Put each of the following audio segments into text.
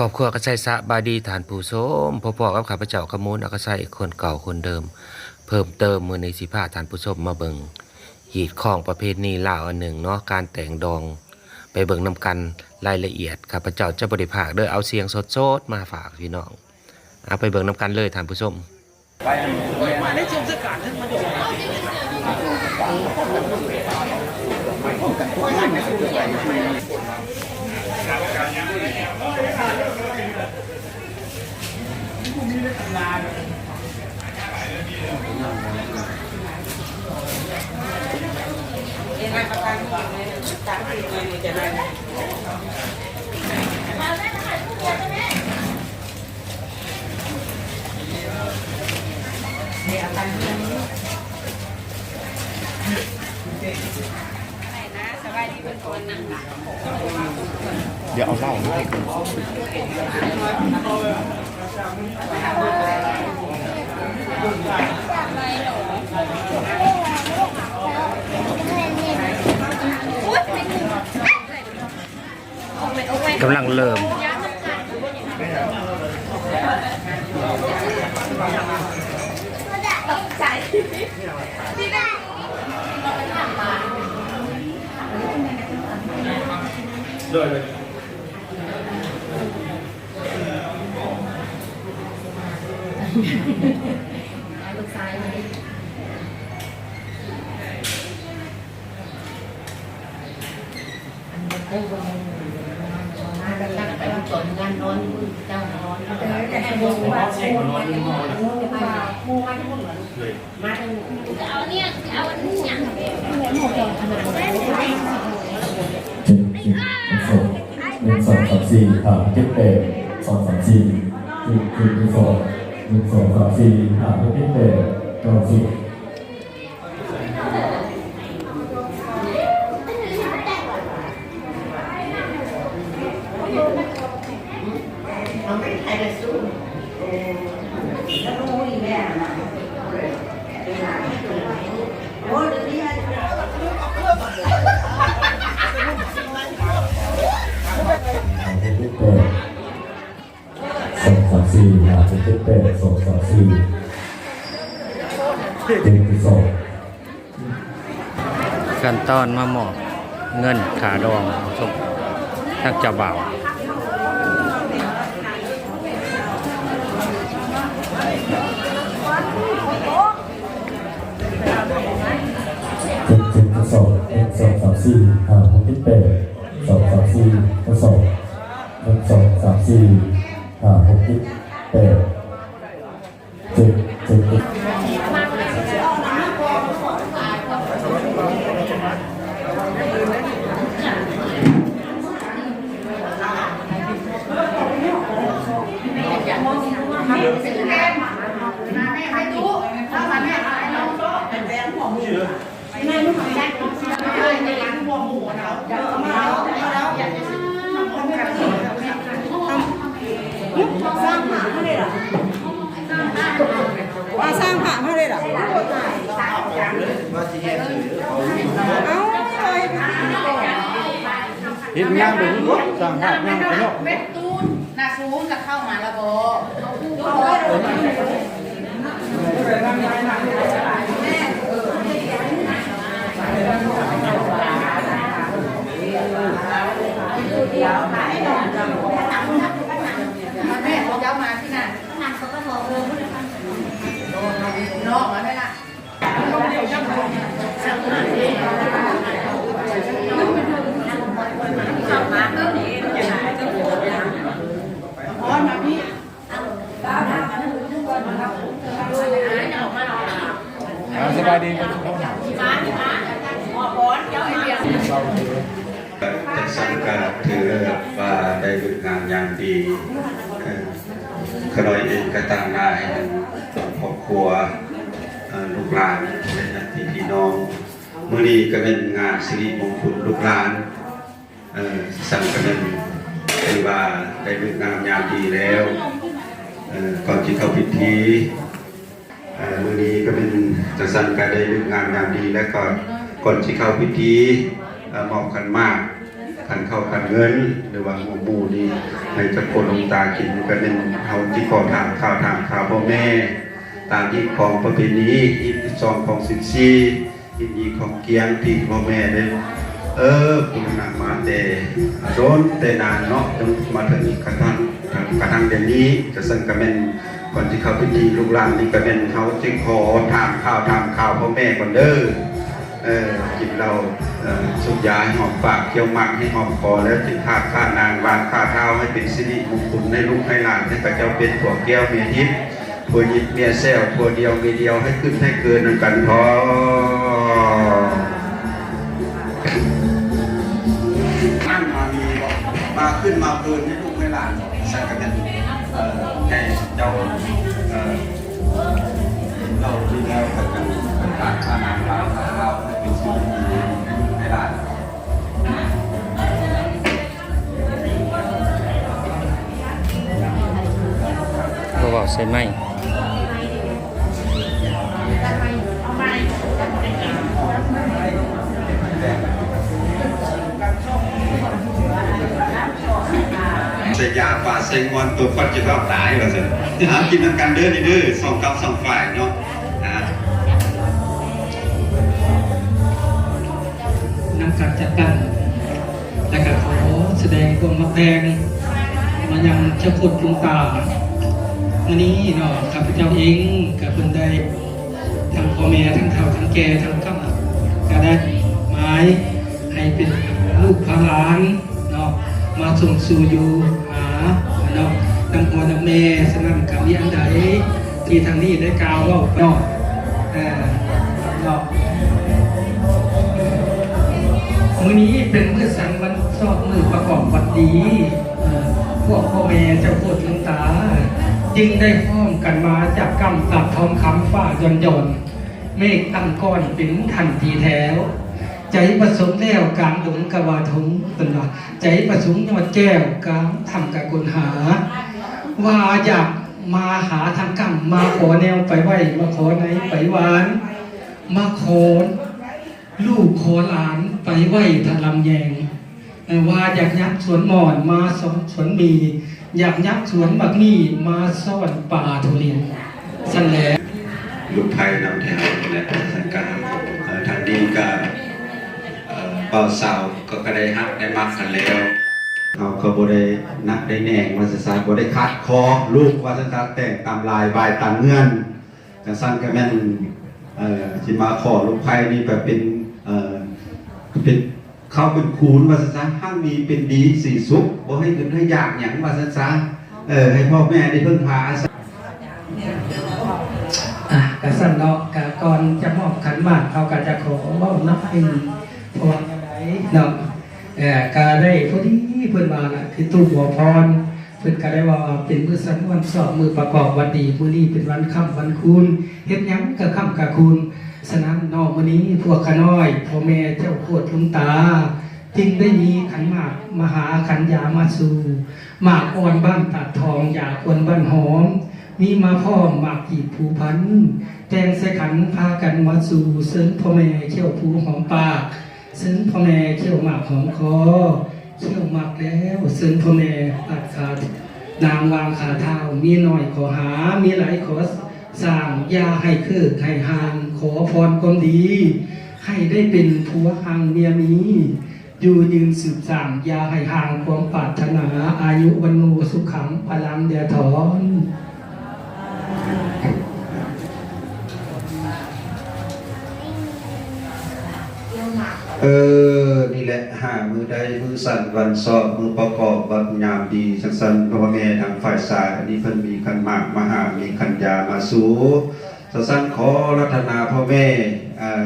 ຄອບຄົວອາກາໄຊ ສະບາຍດີທ່ານຜູ້ຊົມ, ພົບພໍ້ກັບຂ້າພະເຈົ້າ ຂະມູນ ອາກາໄຊ ຄົນເກົ່າຄົນເດີມ ເພີ່ມເຕີມ. ມື້ນີ້ຊິພາທ່ານຜູ້ຊົມມາເບິ່ງຮີດຄອງປະເພນີລາວອັນໜຶ່ງເນາະ, ການແຕ່ງດອງ. ໄປເບິ່ງນຳກັນລາຍລະອຽດ, ຂ້າພະເຈົ້າຈະບໍ່ໄດ້ພາກເດີ້, ເອົາສຽງສົດໆມາຝາກພີ່ນ້ອງ. ເອົາໄປເບິ່ງນຳກັນເລີຍທ່ານຜູ້ຊົມ. ດຽວເອົາເຫຼົ້າມາໃຫ້ກ່ອນ. ກຳລັງເລີ່ມ. ໂດຍ ລູກຊາຍ. ເຈັດ ເຈັດ ເຈັດ ສອງ ໜຶ່ງ ສອງ ສາມ ສີ່ ຫ້າ ເຈັດ ແປດ ສອງ ສາມ ສີ່ ເຈັດ ເຈັດ ສອງ ໜຶ່ງ ສອງ ສາມ ສີ່ ຫ້າ ເຈັດ ແປດ ເກົ້າ ສິບ. ສອງ ສາມ ສີ່ ຫ້າ ຫົກ ເຈັດ ແປດ ສອງ ສາມ ສີ່ ເຈັດ ສອງ. ຂັ້ນຕອນມາມອບເງິນຄ່າດອງ ທາງເຈົ້າບ່າວ. ເຈັດ ເຈັດ ສອງ ໜຶ່ງ ສອງ ສາມ ສີ່ ຫ້າ ຫົກ ເຈັດ ແປດ ສອງ ສາມ ສີ່ ສອງ ໜຶ່ງ ສອງ ສາມ ສີ່ ຫ້າ ຫົກ ເຈັດ ແປດ ເຈັດ ເຈັດ ເຈັດ. ວ່າສ້າງພະເຮົາເດ້ລະ ເອົາ ເຮັດງານເບິ່ງເນາະ ສ້າງພະງາມເນາະ. ແມ່ນຕູນນະ ສູນກະເຂົ້າມາລະບໍ່? ແມ່ເຈົ້າມາທີ່ນັ້ນ ນ້ອງມາໄດ້ລະ. ອ່າ ສະບາຍດີ. ຈັດສັນກະຖືວ່າໄດ້ເລີກງາມຍາມດີ ເອີ ຂ້ານ້ອຍເອງກະຕາງໜ້າໃຫ້ທັງຄອບຄົວ ເອີ ລູກຫຼານ ແລະ ຍາດຕິພີ່ນ້ອງ. ມື້ນີ້ກະແມ່ນງານສິລິມົງຄຸນລູກຫຼານ ເອີ ສັນກະແມ່ນຖືວ່າໄດ້ເລີກງາມຍາມດີແລ້ວ ເອີ ກ່ອນຊິເຂົ້າພິທີ. ເອີ ມື້ນີ້ກະແມ່ນ ຈັ່ງຊັ້ນກະໄດ້ເລີກງາມຍາມດີ ແລະ ກະກ່ອນຊິເຂົ້າພິທີ ເອີ ມອບຂັນໝາກ ຂັນເຂົ້າຂັນເງິນ ຫຼືວ່າຫົວໝູ່ນີ້ ໃຫ້ເຈົ້າໂຄດຫຼວງຕາກິນ ກໍແມ່ນເຮົາຊິຂໍຖາມຂ່າວ ຖາມຂ່າວພໍ່ແມ່ ຕາມຮີດຄອງປະເພນີ ຮີດສິບສອງ ຄອງສິບສີ່ ຮີດຮີດຄອງກຽງ ທີ່ພໍ່ແມ່ໄດ້ ເອີ ບູລະນະມາແຕ່ດົນແຕ່ນານເນາະ ຈົນມາເຖິງກະທັ່ງ ກະທັ່ງດຽວນີ້. ກະຊັ້ນກະແມ່ນ ກ່ອນຊິເຂົ້າພິທີ ລູກຫຼານນີ້ກະແມ່ນເຮົາຈຶ່ງຂໍຖາມຂ່າວ ຖາມຂ່າວພໍ່ແມ່ກ່ອນເດີ. ເອີ ກິນເຫຼົ້າ ເອີ ສູບຢາໃຫ້ຫອມປາກ ຄ້ຽວໝາກໃຫ້ຫອມຄໍ ແລ້ວຈຶ່ງຄາດຂ້ານາງ ວາງຂ້າທ້າວໃຫ້ເປັນສິລິມົງຄຸນ ໃຫ້ລູກໃຫ້ຫຼານ ໃຫ້ເຂົາເຈົ້າເປັນຜົວແກ້ວເມຍທິບ ຜົວຍິບເມຍແຊວ ຜົວດຽວເມຍດຽວ ໃຫ້ຂຶ້ນໃຫ້ເກີນນຳກັນເທາະ. ມາມີບໍ່ ມາຂຶ້ນມາເກີນໃຫ້ລູກໃຫ້ຫຼານ ຊັ້ນກະແມ່ນ ເອີ ໃຫ້ເຈົ້າ ເອີ ເຈົ້າຢູ່ແລ້ວ ເພິ່ນກະເປັນການພານາງລາວ ລາວເປັນສິ່ງທີ່ດີໃຫ້ລູກໃຫ້ຫຼານ. ບໍ່ເວົ້າໃສ່ໄມ. ໃສ່ຢາປາໃສ່ງອນ ໂຕຄວັນຈະເຂົ້າຕາຍວ່າຊັ້ນ. ເອົາ ກິນນຳກັນເດີນີ້ເດີ ສອງກັບສອງຝ່າຍເນາະ. ນຳກັນຈັດຕັ້ງ ແລະກະຂໍສະແດງຄວາມຮັກແພງມາຍັງເຈົ້າໂຄດຫຼວງຕາ. ມື້ນີ້ເນາະ ຂ້າພະເຈົ້າເອງກະເພິ່ນໄດ້ ທັງພໍ່ແມ່ ທັງເຖົ້າ ທັງແກ່ ທັງກ້ຳ ກະໄດ້ໝາຍໃຫ້ເປັນລູກພາຫຼານເນາະ ມາຊົມຊູ່ຢູ່ຫາເນາະ ນຳພໍ່ນຳແມ່. ສະນັ້ນກະມີອັນໃດທີ່ທາງນີ້ໄດ້ກ່າວເວົ້າເນາະ ເອີ ເນາະ ມື້ນີ້ເປັນມື້ສັນວັນຊອບ ມື້ປະກອບວັນດີ ເອີ ພວກພໍ່ແມ່ເຈົ້າໂຄດຫຼວງຕາ ຈຶ່ງໄດ້ພ້ອມກັນມາຈັບກ້ຳຕັດທອງຄຳ ຟ້າຢອນໆ ເມກຕັ້ງກ້ອນເປັນທັນທີແທ້ວ. ໃຈປະສົງແກ້ວກາງດົງກະວ່າທົ່ງ ເພິ່ນວ່າ ໃຈປະສົງຍອດແກ້ວກາງຖ້ຳກະຄົ້ນຫາ ວ່າຢາກມາຫາທາງກ້ຳ ມາຂໍແນວໄປໄຫວ້ ມາຂໍໃນໄປຫວານ ມາຂໍລູກຂໍຫຼານໄປໄຫວ້ທະລຳແຍງ. ເອີ ວ່າຢາກຍັບສວນໝອນມາສອງສວນໝີ່ ຢາກຍັບສວນໝາກໝີ່ມາຊ້ອນປາທຸລິນ ຊັ້ນແຫຼະ. ລູກໄພນຳແຖວແຫຼະ ຊັ້ນກະ ເອີ ທາງນີ້ກະ ເອີ ບ່າວສາວກໍ ກໍໄດ້ຮັກໄດ້ມັກກັນແລ້ວ ເຮົາກໍບໍ່ໄດ້ນັກໄດ້ແໜງວ່າຊັ້ນຊະ ບໍ່ໄດ້ຂັດຄໍລູກວ່າຊັ້ນຊະ ແຕ່ງຕາມລາຍບາຍຕາມເງື່ອນ. ຈັ່ງຊັ້ນກະແມ່ນ ເອີ ຊິມາຂໍລູກໄພນີ້ກະເປັນ ເອີ ເປັນເຂົ້າເປັນຄູນວ່າຊັ້ນຊະ ຮັ່ງມີເປັນດີສີສຸກ ບໍ່ໃຫ້ອຶດໃຫ້ຢາກຫຍັງວ່າຊັ້ນຊະ ເອີ ໃຫ້ພໍ່ແມ່ໄດ້ເພິ່ງພາອາໄສ. ອ່ະ ກະຊັ້ນເນາະ ກະກ່ອນຈະມອບຂັນໝາກ ເຮົາກະຈະຂໍເວົ້ານຳເພິ່ນ ເພາະວ່າເນາະ ເອີ ກະໄດ້ພໍດີເພິ່ນວ່າລະ ຄືຕູ້ຂໍພອນ ເພິ່ນກະໄດ້ເວົ້າວ່າເປັນມື້ສັນວັນຊອບ ມື້ປະກອບວັນດີ ມື້ນີ້ເປັນວັນຄ່ຳວັນຄູນ ເຮັດຫຍັງກະຄ່ຳກະຄູນ. ສະນັ້ນເນາະ ມື້ນີ້ພວກຂ້ານ້ອຍ ພໍ່ແມ່ເຈົ້າໂຄດຫຼວງຕາ ຈຶ່ງໄດ້ມີຂັນໝາກມະຫາຂັນຢາມາສູ່ ໝາກອ່ອນບ້ານຕາດທອງ ຢາກອ່ອນບ້ານຫອມ ມີມາພ້ອມໝາກກີບພູພັນ ແຕ່ງໃສ່ຂັນພາກັນມາສູ່ ເຊີນພໍ່ແມ່ຂ້ຽວພູຫອມປາກ ເຊີນພໍ່ແມ່ຂ້ຽວໝາກຫອມຄໍ ຂ້ຽວໝາກແລ້ວ ເຊີນພໍ່ແມ່ປາດຂາ ນາງວາງຂາທ້າວ ມີໜ້ອຍຂໍຫາ ມີຫຼາຍຂໍສ້າງ ຢ່າໃຫ້ເຄີກໃຫ້ຫ່າງ ຂໍພອນຄວາມດີ ໃຫ້ໄດ້ເປັນຜົວຮັ່ງເມຍມີ ຢູ່ຍືນສືບສ້າງ ຢ່າໃຫ້ຫ່າງຄວາມປາດຖະໜາ ອາຍຸວັນໂນສຸຂັງພະລັງ ແດ່ທອນ. ເອີ ນີ້ແຫຼະ ຫາມື້ໃດມື້ສັນວັນຊອບ ມື້ປະກອບວັນຍາມດີ ຈັ່ງຊັ້ນ ພໍ່ແມ່ທາງຝ່າຍຊາຍ ອັນນີ້ເພິ່ນມີຂັນໝາກມາຫາ ມີຂັນຢາມາສູ່ ສະຊັ້ນຂໍອາລາທະນາພໍ່ແມ່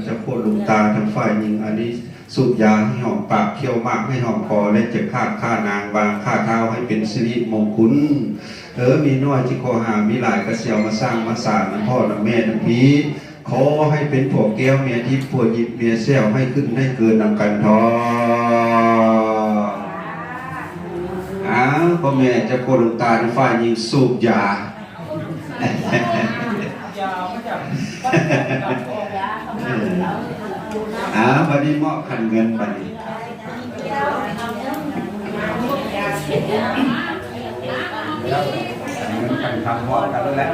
ເຈົ້າໂຄດຫຼວງຕາ ທາງຝ່າຍຍິງ ອັນນີ້ສູບຢາໃຫ້ຫອມປາກ ຄ້ຽວໝາກໃຫ້ຫອມຄໍ ແລະຈະຄາດຂ້ານາງ ວາງຂ້າທ້າວໃຫ້ເປັນສິລິມົງຄຸນ. ເອີ ມີໜ້ອຍຊິຂໍຫາ ມີຫຼາຍກໍຊິເອົາມາສ້າງມາສານນຳພໍ່ນຳແມ່ນຳພີ່ ຂໍໃຫ້ເປັນຜົວແກ້ວເມຍທິບ ຜົວຍິບເມຍແຊວ ໃຫ້ຂຶ້ນໃຫ້ເກີນນຳກັນເທາະ. ອ້າວ ພໍ່ແມ່ເຈົ້າໂຄດຫຼວງຕາ ທາງຝ່າຍຍິງສູບຢາ. ເອີ ອ້າວ ບາດນີ້ມອບຂັນເງິນບາດນີ້. ເງິນກັນຄຳພ້ອມກັນໂລດແຫຼະ.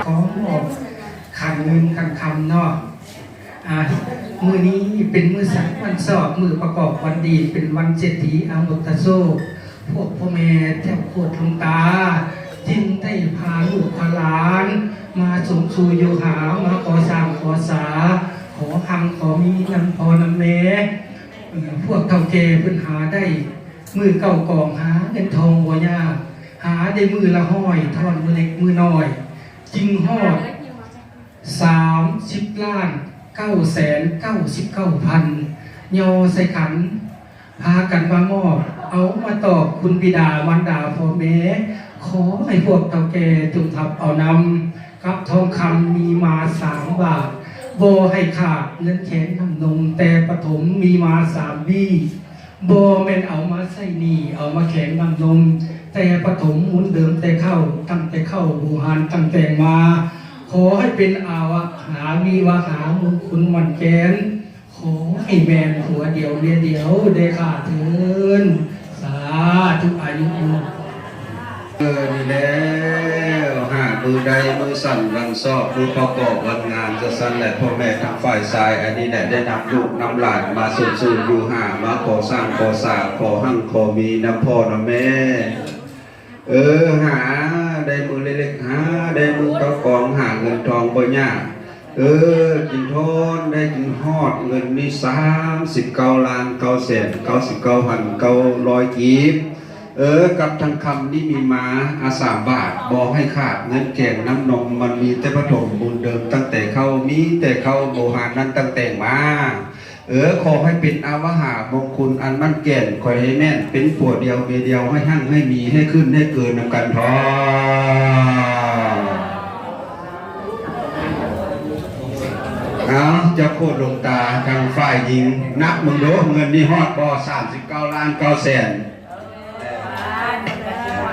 ຂໍມອບຂັນເງິນຂັນຄຳເນາະ. ອ່າ ມື້ນີ້ເປັນມື້ສັກວັນຊອກ ມື້ປະກອບວັນດີ ເປັນວັນເສດຖີອາມຸດຕະໂຊກ. ພວກພໍ່ແມ່ເຈົ້າໂຄດຫຼວງຕາ ຈຶ່ງໄດ້ພາລູກພາຫຼານມາສົມສູ່ຢູ່ຫາ ມາກໍ່ສ້າງກໍ່ສາ ຂໍຮັ່ງຂໍມີນຳພໍ່ນຳແມ່. ເອີ ພວກເຖົ້າແກ່ເພິ່ນຫາໄດ້ມື້ເກົ້າກອງ ຫາເງິນທອງບໍ່ຍາກ ຫາໄດ້ມື້ລະຮ້ອຍ ທອນມື້ເລັກມື້ນ້ອຍ ຈຶ່ງຮອດ ສາມສິບລ້ານເກົ້າແສນເກົ້າສິບເກົ້າພັນ ຍໍໃສ່ຂັນ ພາກັນມາມອບ ເອົາມາຕອບຄຸນບິດາມານດາພໍ່ແມ່. ຂໍໃຫ້ພວກເຖົ້າແກ່ຈົ່ງຮັບເອົານຳ ກັບທອງຄຳມີມາສາມບາດ ບໍ່ໃຫ້ຂາດເງິນແຂນນ້ຳນົມ ແຕ່ປະຖົມມີມາສາມວຽ ບໍ່ແມ່ນເອົາມາໃຊ້ໜີ້ ເອົາມາແຂນນ້ຳນົມ ແຕ່ປະຖົມໝູນເດີມແຕ່ເຄົ້າ ຕັ້ງແຕ່ເຄົ້າບູຮານຕັ້ງແຕ່ງມາ. ຂໍໃຫ້ເປັນອາວະຫາວິວາຫາມຸງຄຸນໝັ້ນແກ່ນ ຂໍໃຫ້ແມ່ນຜົວດຽວເມຍດຽວເດີຂ້າເທີ້ນ. ສາທຸ ອາຍຸ ເອີ ນີ້ແລ້ວ ຫາກມື້ໃດມື້ສັນວັນຊອກ ມື້ປະກອບວັນງານ ຈັ່ງຊັ້ນແຫຼະ ພໍ່ແມ່ທາງຝ່າຍຊາຍອັນນີ້ແຫຼະ ໄດ້ນຳລູກນຳຫຼານມາສົມສູ່ຢູ່ຫາ ມາຂໍສ້າງຂໍສາ ຂໍຮັ່ງຂໍມີນຳພໍ່ນຳແມ່. ເອີ ຫາໄດ້ມື້ເລັກໆ ຫາໄດ້ມື້ເກົ້າກອງ ຫາເງິນທອງບໍ່ຍາກ. ເອີ ກິນທອນໄດ້ກິນຮອດ ເງິນມີສາມສິບເກົ້າລ້ານເກົ້າແສນເກົ້າສິບເກົ້າພັນເກົ້າຮ້ອຍກີບ. ເອີ ກັບທັງຄຳນີ້ມີມາ ອາ ສາມບາດ ບໍ່ໃຫ້ຂາດເງິນແກງນ້ຳນົມ ມັນມີແຕ່ປະຖົມບຸນເດີມຕັ້ງແຕ່ເຄົ້າ ມີແຕ່ເຄົ້າໂບຮານນັ້ນຕັ້ງແຕ່ງມາ. ເອີ ຂໍໃຫ້ເປັນອາວະຫາມົງຄຸນອັນໝັ້ນແກ່ນ ຂໍໃຫ້ແມ່ນເປັນຜົວດຽວເມຍດຽວ ໃຫ້ຮັ່ງໃຫ້ມີ ໃຫ້ຂຶ້ນໃຫ້ເກີນນຳກັນເທີ້ນ. ເອົາ ເຈົ້າໂຄດຫຼວງຕາທາງຝ່າຍຍິງ ນັບເບິ່ງດູ ເງິນນີ້ຮອດບໍ່? ສາມສິບເກົ້າລ້ານເກົ້າແສນ.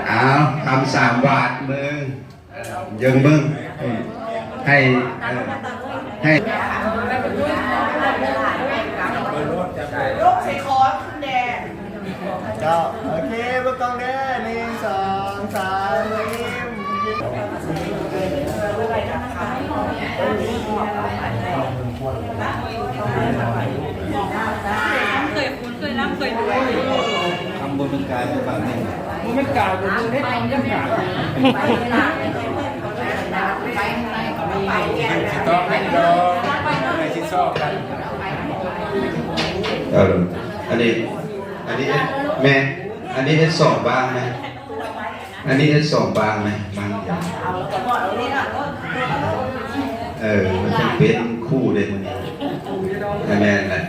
ເອົາ ຄຳສາມບາດເບິ່ງ ເບິ່ງເບິ່ງ ໃຫ້ ເອີ ໃຫ້ ລົງໃສ່ຄໍຂຶ້ນແດ່. ເຈົ້າ ໂອເຄ ເບິ່ງກ້ອງແດ່ ໜຶ່ງ ສອງ ສາມ ຍິ້ມ. ເຄີຍ ເຄີຍລຳເຄີຍລວຍ. ທຳບຸນເປັນກາຍເປັນບາບນີ້ ບໍ່ແມ່ນກາຍ ບຸນເຮັດທຳຍັງກາຍ. ຊິຕອບໃຫ້ດອກ ໃຫ້ຊິຊອກກັນ. ເອີ ອັນນີ້ ອັນນີ້ເຮັດ ແມ່ ອັນນີ້ເຮັດສອງບາງນະ. ອັນນີ້ເຮັດສອງບາງນະ ບາງດຽວ. ເອີ ມັນຈະເປັນຄູ່ເດ້ມື້ນີ້. ແມ່ນແຫຼະ.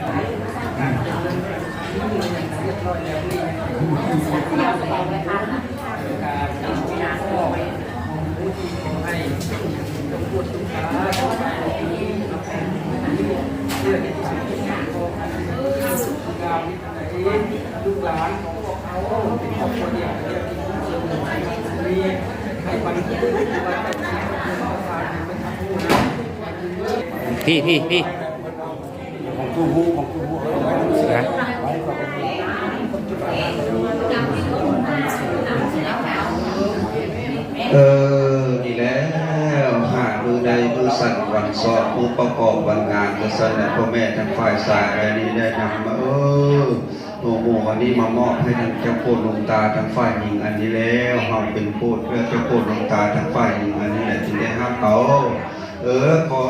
ພີ່ ພີ່ ພີ່ ຂອງຕູ້ຮູ້ ຂອງຕູ້ຮູ້ ນະ. ເອີ ນີ້ແຫຼະ ຫາກມື້ໃດມື້ສັນວັນຊອກ ມື້ປະກອບວັນງານ ຈັ່ງຊັ້ນແຫຼະ ພໍ່ແມ່ທາງຝ່າຍຊາຍ ອັນນີ້ໄດ້ນຳມາ ເອີ ໂອ້ ໝູ່ອັນນີ້ມາມອບໃຫ້ທາງເຈົ້າໂຄດຫຼວງຕາທາງຝ່າຍຍິງອັນນີ້ແລ້ວ ເຮົາເປັນໂຄດ ເອີ ເຈົ້າໂຄດຫຼວງຕາທາງຝ່າຍຍິງອັນນີ້ແຫຼະ ຈຶ່ງໄດ້ຮັບເອົາ. ເອີ ຂໍ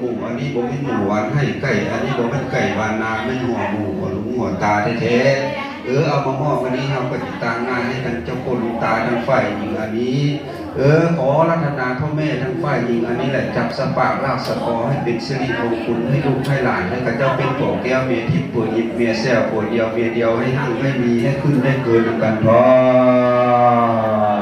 ໝູ່ອັນນີ້ບໍ່ແມ່ນໝູ່ຫວານໄຮ່ໄກ່ ອັນນີ້ບໍ່ແມ່ນໄກ່ຫວານນາ ແມ່ນຫົວໝູ່ຫົວລຸງຫົວຕາແທ້ໆ. ເອີ ເອົາມາມອບອັນນີ້ ເຮົາກໍຕິດຕາງໜ້າໃຫ້ທາງເຈົ້າໂຄດຫຼວງຕາທາງຝ່າຍຍິງອັນນີ້. ເອີ ຂໍລັດຖະນາພໍ່ແມ່ທາງຝ່າຍຍິງອັນນີ້ແຫຼະ ຈັບສະປາກລາກສະເຄາະໃຫ້ເປັນສິລິມົງຄຸນ ໃຫ້ລູກໃຫ້ຫຼານ ໃຫ້ເຂົາເຈົ້າເປັນຜົວແກ້ວເມຍທິບ ຜົວຫຍິບເມຍແຊວ ຜົວດຽວເມຍດຽວ ໃຫ້ຮັ່ງໃຫ້ມີ ໃຫ້ຂຶ້ນໃຫ້ເກີນນຳກັນເທີ້ນ.